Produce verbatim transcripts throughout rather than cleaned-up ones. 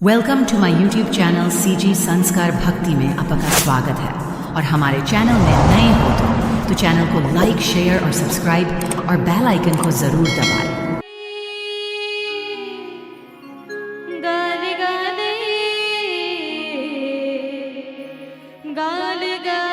Welcome to my YouTube channel C G संस्कार भक्ति में आपका स्वागत है। और हमारे चैनल में नए हो तो, तो चैनल को लाइक, शेयर और सब्सक्राइब और बेल आइकन को जरूर दबाएं। गाली गाली, गाली गाली।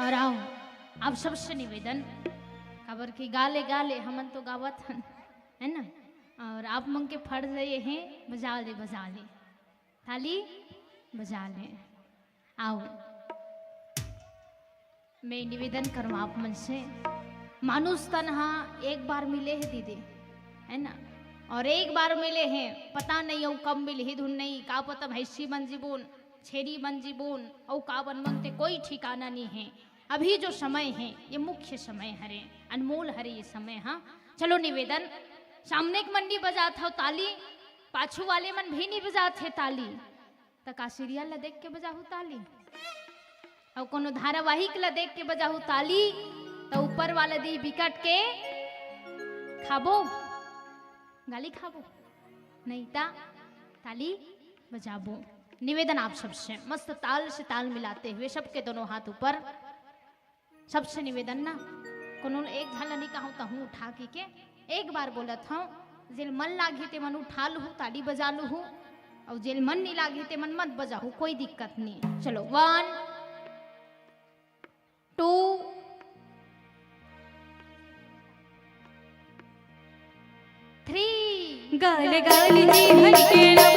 और आओ, आप सबसे निवेदन, काबर कि गाले गाले हमन तो गावत हन, है ना? और आप मन के फर्ज है ये है, बजा ले, बजा ले, ताली बजा ले। आओ, मैं निवेदन करूँ आप मन से, मानुष तन हा एक बार मिले है दीदी, है ना? और एक बार मिले हैं, पता नहीं अउ कब मिलही धुन नहीं, का पता भैंसी बन जीबोन, छेरी बन जीबोन, अउ का बन बनते कोई ठिकाना नहीं है। अभी जो समय है, ये मुख्य समय हरे, अनमोल हरे ये समय। हाँ, चलो निवेदन, सामने के मन नहीं बजात हो ताली, पाछू वाले मन भी नहीं बजात है ताली, त का सीरियल ला देख के बजाहू ताली? अउ कोनो धारावाहिक ला देख के बजाहू ताली, त ऊपर वाला दी बिकट के खाबो, गाली खाबो, नहीं ता ताली बजाबो। निवेदन आप सबसे, मस्त ताल से ताल मिलाते हुए सबके दोनों हाथ ऊपर। सबसे निवेदन ना, कोनो एक झन ला नहीं कहूँ, तहूँ उठा के, के एक बार बोलत हूँ, जेल मन लागी ते मन उठा लूहू, ताली बजा लूहू, और जेल मन नहीं लागी ते मन मत बजाहू, कोई दिक्कत नहीं। चलो, वन, टू, थ्री। गाल गाल जी हल्के लो,